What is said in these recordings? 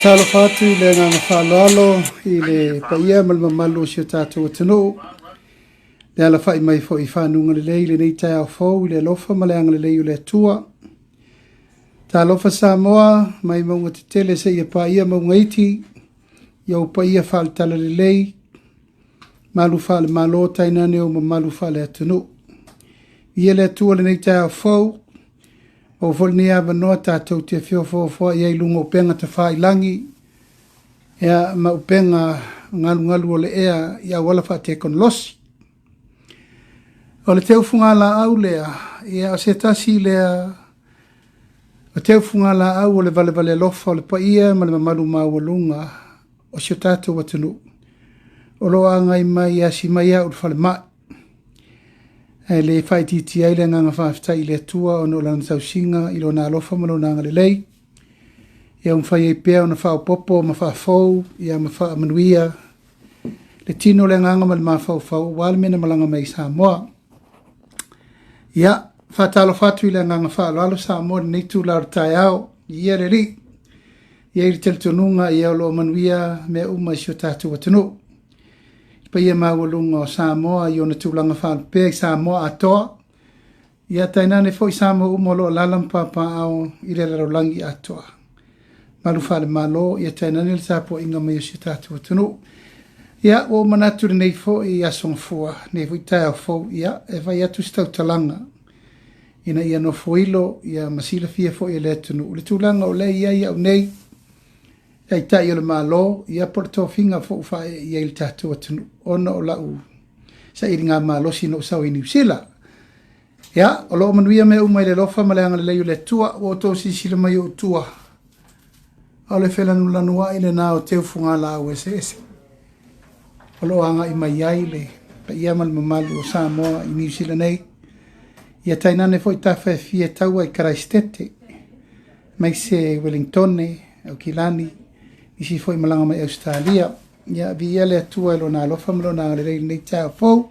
Talofa atu i le agaga faaaloalo i le paia ma le mamalu o si o tatou atunuu. Le alafai mai foi i fanuga lelei i lenei taeao fou i le alofa ma le agalelei o le Atua. Talofa Samoa mai mauga tetele seia paia mauga iti, i ou paia faale-talalelei, malu faale-Malo tainane ou mamalu faale-atunuu. Viia le Atua i lenei taeao fou, Maua foi lenei avanoa tatou te feofoofoai ai i luga o upega tafailagi ia, ma upega galugalu o le ea i auala faatekonolosi. O le teufugalaau lea, ia, o se tasi lea o teufugalaau o le valevale alofa o le paia ma le mamalu maualuga o si o tatou atunuu o lo o agai mai e asi mai au i le falemai. Ae le faaitiitia ai le agaga faafetai i le Atua ona o lana tausiga i lona alofa ma lona agalelei. Ia ua mafai ai pea ona faaopoopo ma faafou ia ma faamanuia le tino, le agaga ma le mafaufau aua le mea na malaga mai i Samoa. Ia, faatalofa atu i le agaga faaaloalo Samoa i lenei itula o le taeao. Ia le Alii, ia i le talitonuga ia o lo o manuia mea uma i si o tatou atunuu. Le paia maualuga o Samoa i ona tulaga faalupea i Samoa atoa, ia tainane foi Samoa uma o lo o alaala ma papaaao i le lalolagi atoa. Malu faale-Malo, ia tainane le tapuaiga mai o si o tatou atunuu. Ia, ua ou manatu i lenei foi aso Gafua, lenei foi taeao fou, ia, e fai atu se tautalaga ina ia nofoilo ia ma silafia foi e le atunuu le tulaga o lea e i ai au nei, Taitai o le Malo, ia po o le tofiga foi ua faaee i ai le tatou atunuu ona o lau sailiga malosi na ou sau ai i Niu Sila. Ia, o lo o manuia mea uma i le alofa ma le agalelei o le Atua. Ua outou silasila mai i ou tua, o le felanulanuai lena o teufugalaau eseese o lo o agai mai ai le paia ma le mamalu o Samoa i Niu Sila nei. Ia tainane foi tafa e fia taua i Karaisitete, aemaise Welingtone, Aukilani, nisi foi malaga mai Ausetalia. Ia, viia le Atua i Lona alofa ma Lona agalelei i lenei taeao fou.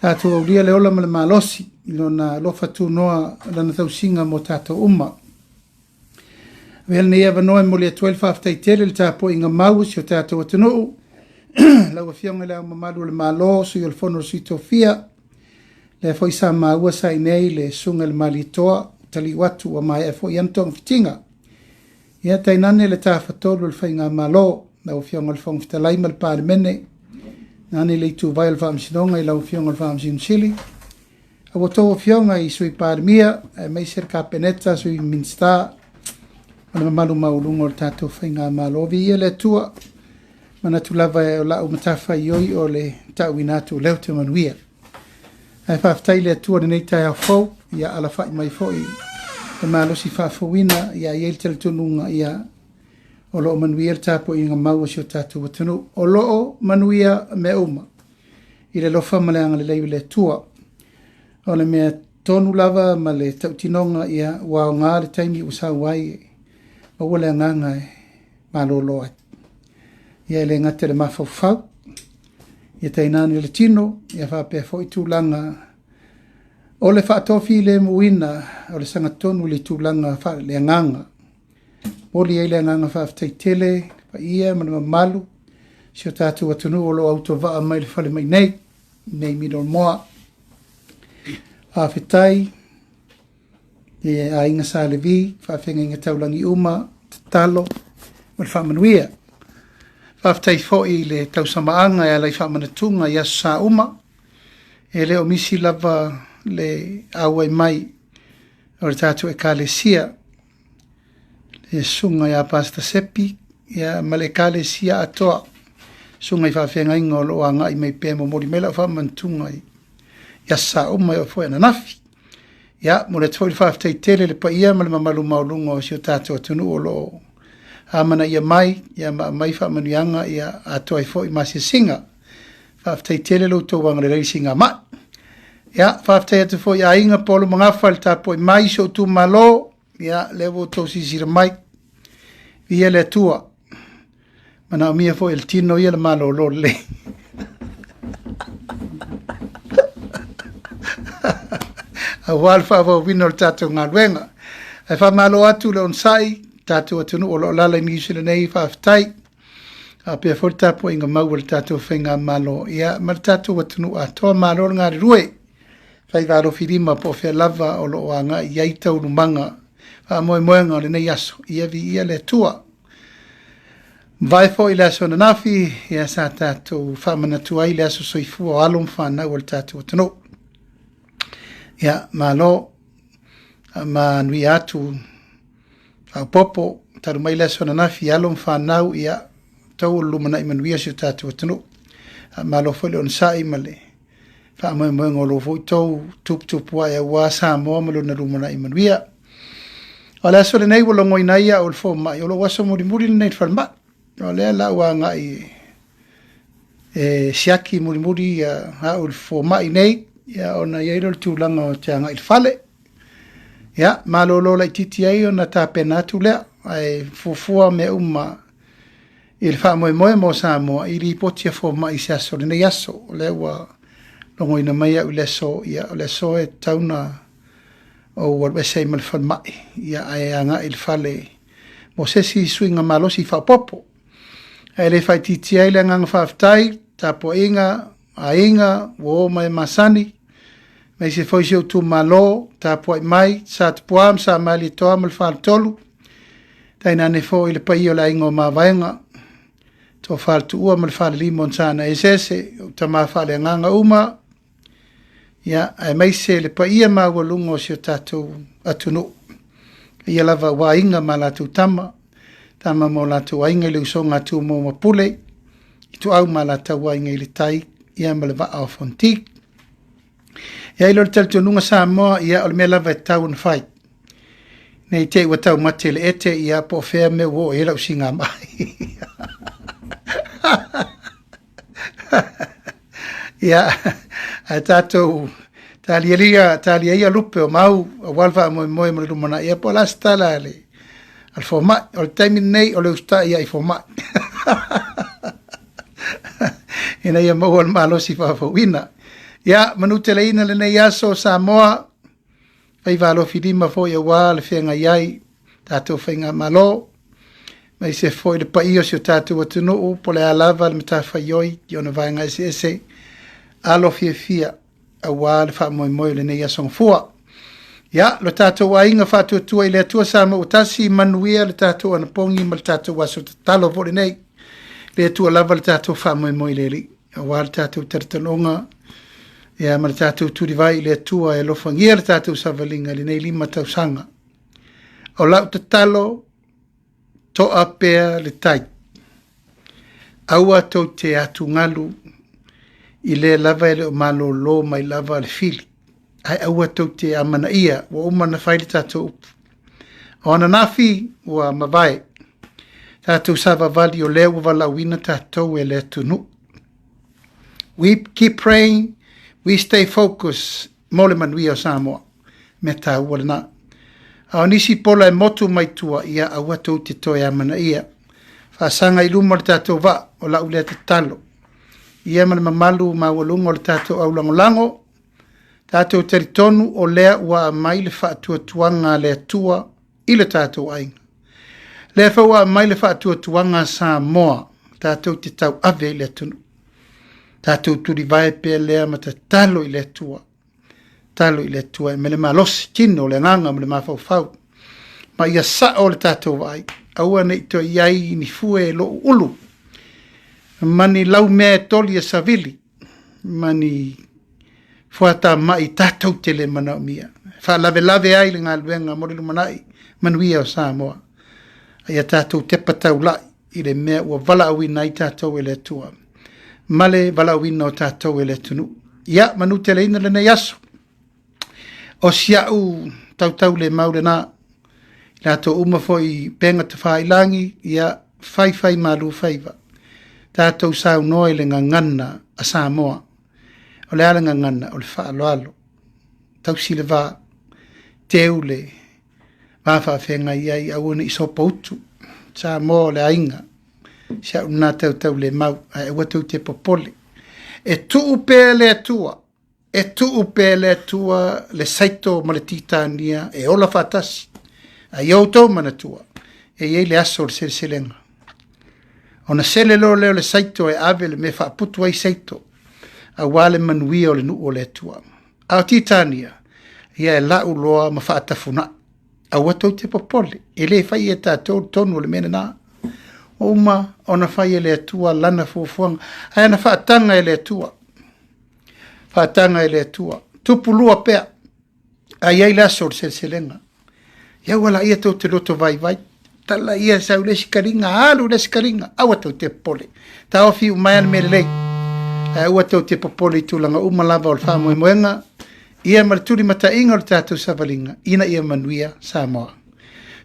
Tatou aulia le ola ma le malosi i Lona alofa tunoa, Lana tausiga mo tatou uma. Avea lenei avanoa e momoli atu ai le faafetai tele i le tapuaiga mau a si o tatou atunuu, lau Afioga i Le Ao Mamalu o le Malo, Sui o le Fono a Sui Tofia, lea foi sa maua sa i inei le Susuga i le Malietoa, taliu atu ua maea foi ana togafitiga. Ia tainane le Tafatolu o le Faigamalo, lau Afioga i le Fofoga Fetalai ma le Palemene, tainane le ituvai o le Faamasinoga i lau Afioga i le Faamasino Sili, a ua outou Afioga i Sui Palemia, aemaise le Kapeneta, Sui Minisita, ma le mamalu maualuga o le tatou Faigamalo. Viia le Atua, manatu lava o lau matafaioi o le tauina atu o lea ou te manuia. Ae faafetai i le Atua i lenei taeao fou, ia alafai mai foi le malosi faafouina, ia i ai le talitonuga, ia o lo o manuia le tapuaiga mau a si o tatou atunuu. O lo o manuia mea uma i le alofa ma le agalelei o le Atua. O le mea tonu lava ma le tautinoga, ia ua aoga le taimi ua sau ai, maua le agaga e malolo ai. Ia e le gata i le mafaufau, ia tainane le tino, ia faapea foi tulaga o le faatofilemuina o le sagatonu i le tulaga faaleagaga. Momoli ai le agaga faafetai tele i le paia ma le mamalu si o tatou atunuu o lo o autovaa mai le falemai nei, nei Middlemoa. Faafetai i aiga Sa Levi, faafeagaiga taulagi uma, tatalo ma le faamanuia. Faafetai foi i le tausamaaga e ala i faamanatuga i aso sa uma, e le o misi lava le auai mai o le tatou Ekalesia, le susuga ia Pastor Sepi ia, ma le Ekalesia atoa, susuga i faafeagaiga o lo o agai mai pea e momoli mai lau faamanatuga i aso sa uma e oo foi ananafi. Ia, momoli atu foi le faafetai tele i le paia ma le mamalu maualuga o si o tatou atunuu o lo o amanaia mai ia ma aumai faamanuiaga ia atoa ai foi masinasiga. Faafetai tele lo outou agalelei i siigamai. Ia, faafetai atu foi i aiga Paolo Magafa i le tapuai mai i si ou itumalo. Ia, lea ua outou silasila mai. Viia le Atua. Manaomia foi e le tino ia le malolo lelei. Aua le faaauauina o le tatou galuega. Ae faamalo atu le onosai. tatou atunuu o lo o alaala i Niu Sila nei, faafetai. Faapea foi le tapuaiga mau a le tatou faigamalo, ia, ma le tatou atunuu atoa. Malo le galulue, faiva alofilima po o fea lava o lo o agai i ai taualumaga faamoemoega o lenei aso. Ia viia le Atua. Mavae foi le aso ananafi, ia sa tatou faamanatu ai le aso soifua o alo ma fanau o le tatou atunuu. Ia, malo, manuia atu faaopoopo, talu mai le aso ananafi, alo ma fanau, ia, tau o le lumanai manuia si o tatou atunuu. Malo foi le onosai ma le faamoemoega o lo foi tou tuputupuae aua Samoa ma lona lumanai manuia. O le aso lenei ua logoina ai au e le fomai, o lou aso mulimuli lenei i le falemai. O lea la ua agai e siaki mulimuli au i le fomai nei, ia, ona i ai lea o le tulaga o te agai i le fale. Ia, malolo laitiiti ai ona tapena atu lea, ae fuafua mea uma i le faamoemoe mo Samoa i lipoti a fomai i se aso lenei aso. O lea ua logoina mai au i le aso, ia, o le aso e tatau ona ou alu ese ai ma le falemai, ia, ae agai i le fale mo se isi suiga malosi faaopoopo. Ae le faaitiitia ai le agaga faafetai, tapuaiga, aiga, uo ma e masani, aemaise foi si ou itumalo, tapuai mai, Satupua ma Samalietoa ma le Faletolu, tainane foi le paia o le aiga o Mavaega, Tofa le Tuua ma le Falelima o Sana Eseese, ou tama faaleagaga uma, ia, aemaise le paia maualuga o si o tatou atunuu. Ia lava ua aiga ma latou tama, tama ma o latou aiga i le usoga a Tumua ma Pule, Ituau ma Alataua, Aiga i le Tai, ia ma le Vaa o Fonoti. E ai lea o le talitonuga Samoa, ia o le mea lava e tatau ona fai. Nei te i ua taumate le ete, ia po o fea mea ua oo i ai lau sigamai. Ia, ae tatou talialia, talia ia lupe o mau aua le faamoemoe mo le lumanai. Ia po o le a se tala a le fomai. O le taimi lenei o le usitai ia i fomai. Ina ia maua le malosi faafouina. Ia, manuteleina lenei aso Samoa, faiva alofilima foi aua le feagai ai tatou faigamalo, aemaise foi le paia o si o tatou atunuu, po o le a lava le matafaioi i ona vaega eseese, alo fiafia aua le faamoemoe o lenei aso gafua. Ia, lo tatou aiga faatuatua i le Atua Samoa ua tasi, manuia le tatou anapogi ma le tatou aso tatalo foi lenei. Le Atua lava le tatou faamoemoe i le Alii, aua le tatou talotaloga, ia, ma le tatou tulivai i le Atua e alofagia le tatou savaliga i lenei 5 tausaga. O lau tatalo, toa pea le tai. Aua tou te atugalu i lea lava e le o malolo mai lava le fili, ae aua tou te amanaia ua uma ona fai le tatou upu. O ananafi ua mavae, tatou savavali o lea ua valaauina tatou e le atunuu. We keep praying, we stay focused mo le manuia o Samoa. Mea taua lena. A o nisi pola e motu mai tua, ia aua tou te toe amanaia. Faasaga i luma o le tatou vaa, o lau lea tatalo. Ia ma le mamalu maualuga o le tatou aulagolago, tatou talitonu o lea ua aumai le faatuatuaga a le Atua i le tatou aiga. Lea foi ua aumai le faatuatuaga a Samoa, tatou te tauave i le atunuu. Tatou tulivae pea lea ma tatalo i le Atua. Tatalo i le Atua e mele malosi tino le agaga ma le mafaufau. Ma ia sao le tatou vaai, aua ne i toe i ai ni fue lou ulu, ma ni laumea e toli e savili, ma ni fuatamai tatou te le manaomia. Faalavelave ai le galuega mo le lumanai manuia o Samoa. A ia tatou tepa taulai i le mea ua valaauina ai tatou e le Atua, ma le valaauina o tatou e le atunuu. Ia, manuteleina lenei aso. O si au tautau le mau lena, i latou uma foi i upega tafailagi, ia faifai malu faiva. Tatou saunoa i le gagana a Samoa. O le a le gagana? O le faaaloalo. Tausi le va, teu le va faafeagai ai, aua ne i sopoutu. Samoa o le aiga, si au lena tautau le mau, ae aua tou te popole. E tuu pea le Atua, e tuu pea le Atua le saito ma le titania e ola faatasi. A ia outou manatua, E i ai le aso o le seleselega. Ona sele loa lea o le saito e ave le mea e faaputu ai saito, aua le manuia o le nuu o le Atua. A o Titania, ia e lau loa ma faatafunai. Aua tou te popole, e le fai e tatou le tonu o le mea lena. Ua uma ona fai e le Atua lana fuafuaga, ae ana faataga e le Atua. Faataga e le Atua. Tupu lua pea, ae i ai le aso o le seleselega. Ia aua laia tou te loto vaivai. Tala ia sau le isi kaliga, alu le isi kaliga, aua tou te popole. Taofi uma ai le mea lelei. Ae aua tou te popole i tulaga uma lava o le faamoemoega, ia ma le tulimataiga o le tatou savaliga, ina ia manuia Samoa.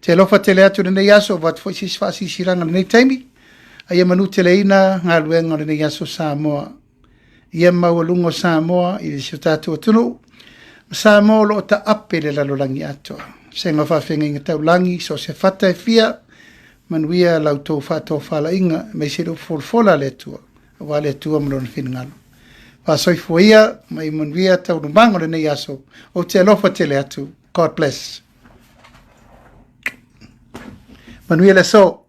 Te alofa tele atu lenei aso, avatu foi se isi faasilasilaga i lenei taimi, a ia manuteleina galuega o lenei aso Samoa. Ia maualuga o Samoa i si o tatou atunuu, ma Samoa o lo o taape le lalolagi atoa. Vasega o faafeagaiga taulagi, so o se fata e fia, manuia la outou faatofalaiga, aemaise le upu folafola a le Atua, aua le Atua ma lona finagalo. Faasoifua ia, ma ia manuia taualumaga o lenei aso. Ou te alofa tele atu. God bless. Manuia le aso.